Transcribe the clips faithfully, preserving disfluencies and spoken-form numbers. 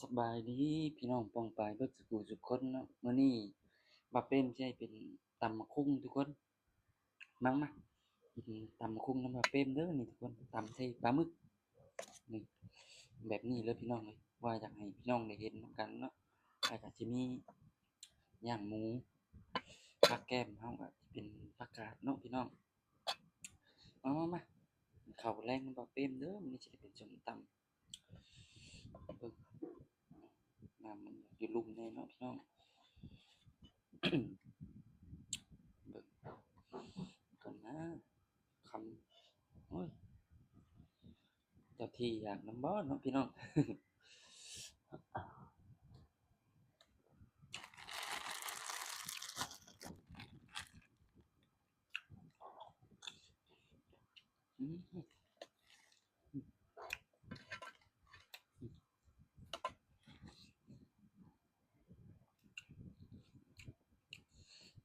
สบายดีพี่น้องป้องปายเบิดสุขุสุขคนเนาะ มื้อนี้บ่าวเปรมสิให้เป็นตำบักหุ่งทุกคน มามากินตำบักหุ่งนำบ่าวเปรมเด้อนี่ทุกคน ตำใส่ปลาหมึก นี่ แบบนี้เลยพี่น้องเอ้ย ว่าอยากให้พี่น้องได้เห็นนำกันเนาะ แล้วก็สิมีย่างหมู ผักแกล้มเฮาก็สิเป็นผักกาดเนาะพี่น้อง มามามา ข้าวแลงนำบ่าวเปรมเด้อ มื้อนี้สิได้เป็นส้มตำ เบิ่ง น้ำมันอยู่ลุ่มแน่เนาะพี่น้อง เบิ่งก่อนนะ คำ โอ้ย เจ้าที่อยากนำบ่เนาะพี่น้อง อืม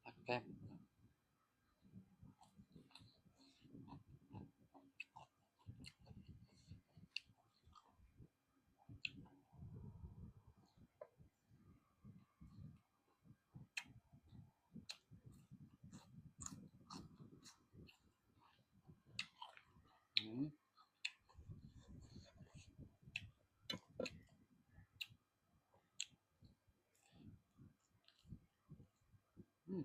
ผักแกล้ม อืม อืม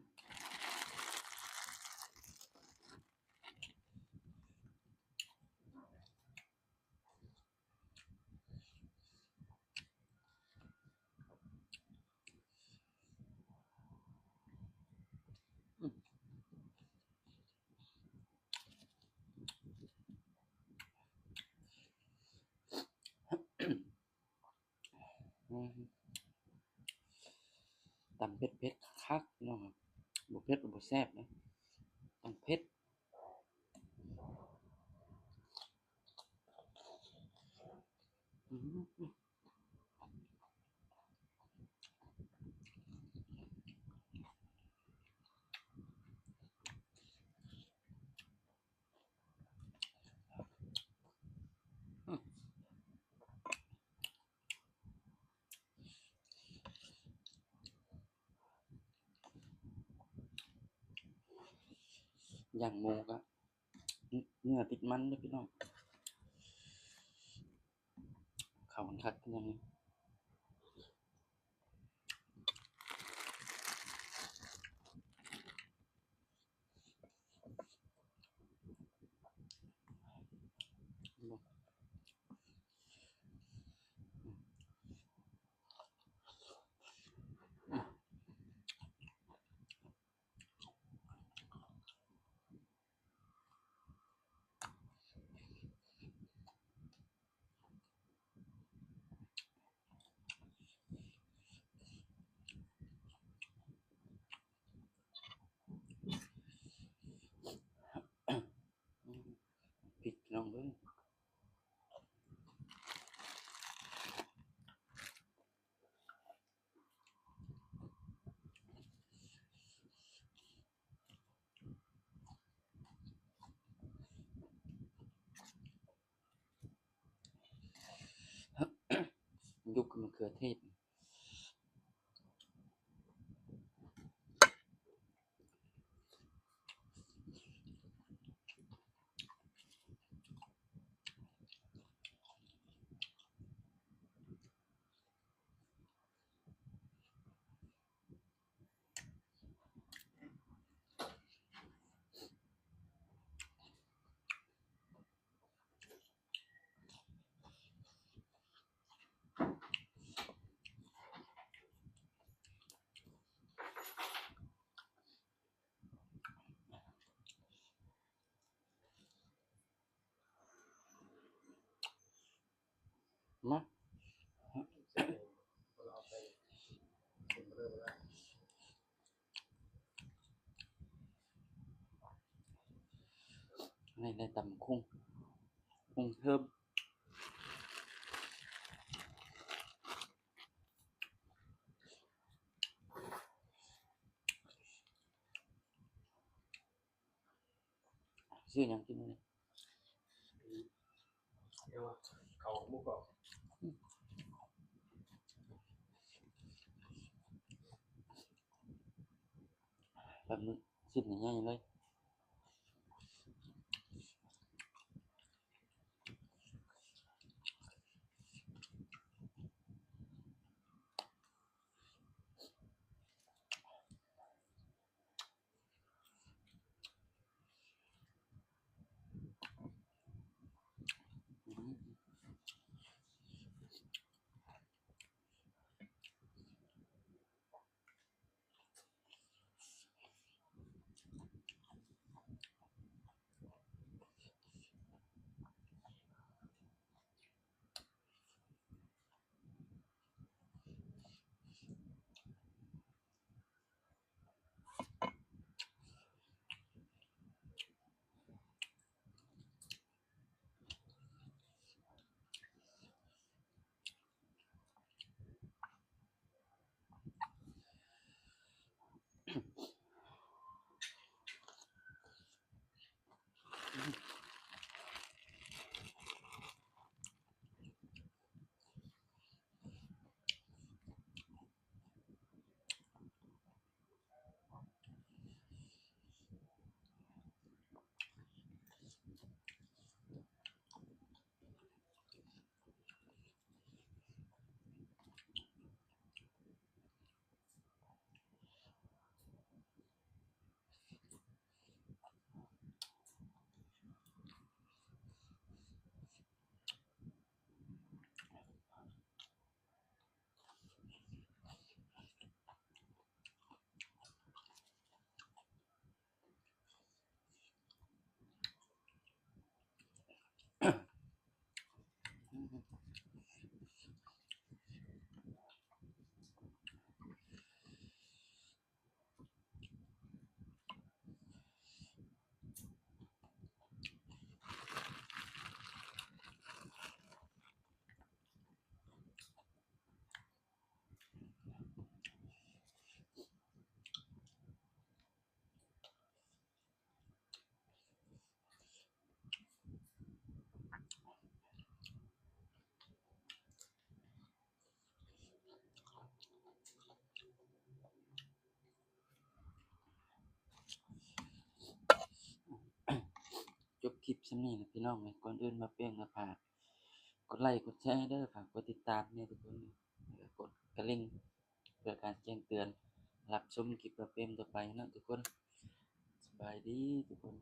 อืม ตำเผ็ดๆ คักๆ เนาะครับ บ่เผ็ดก็บ่แซ่บนะ ต้องเผ็ด อืม ย่างหมูก็ เนื้อติดมันเด้อพี่น้อง เข้ากันคักอย่างนี้ พริกพี่น้องเด้อ ยุคมะเขือเทศ มา นี่ได้ตำบักหุ่ง บักหุ่งเทิม ซื้อหยังกินมื้อนี้ เดี๋ยวเขาหมูกรอบ อืม ลาหมึกชิ้นใหญ่ๆเลย จบคลิปส่ำนี้นะพี่น้องเอ้ย ก่อนอื่นบ่าวเปรมก็ฝากกดไลก์กดแชร์เด้อ ฝากกดติดตามแหน่ทุกคน แล้วก็กดกระดิ่งเพื่อการแจ้งเตือน รับชมคลิปบ่าวเปรมต่อไปเนาะทุกคน สบายดีทุกคน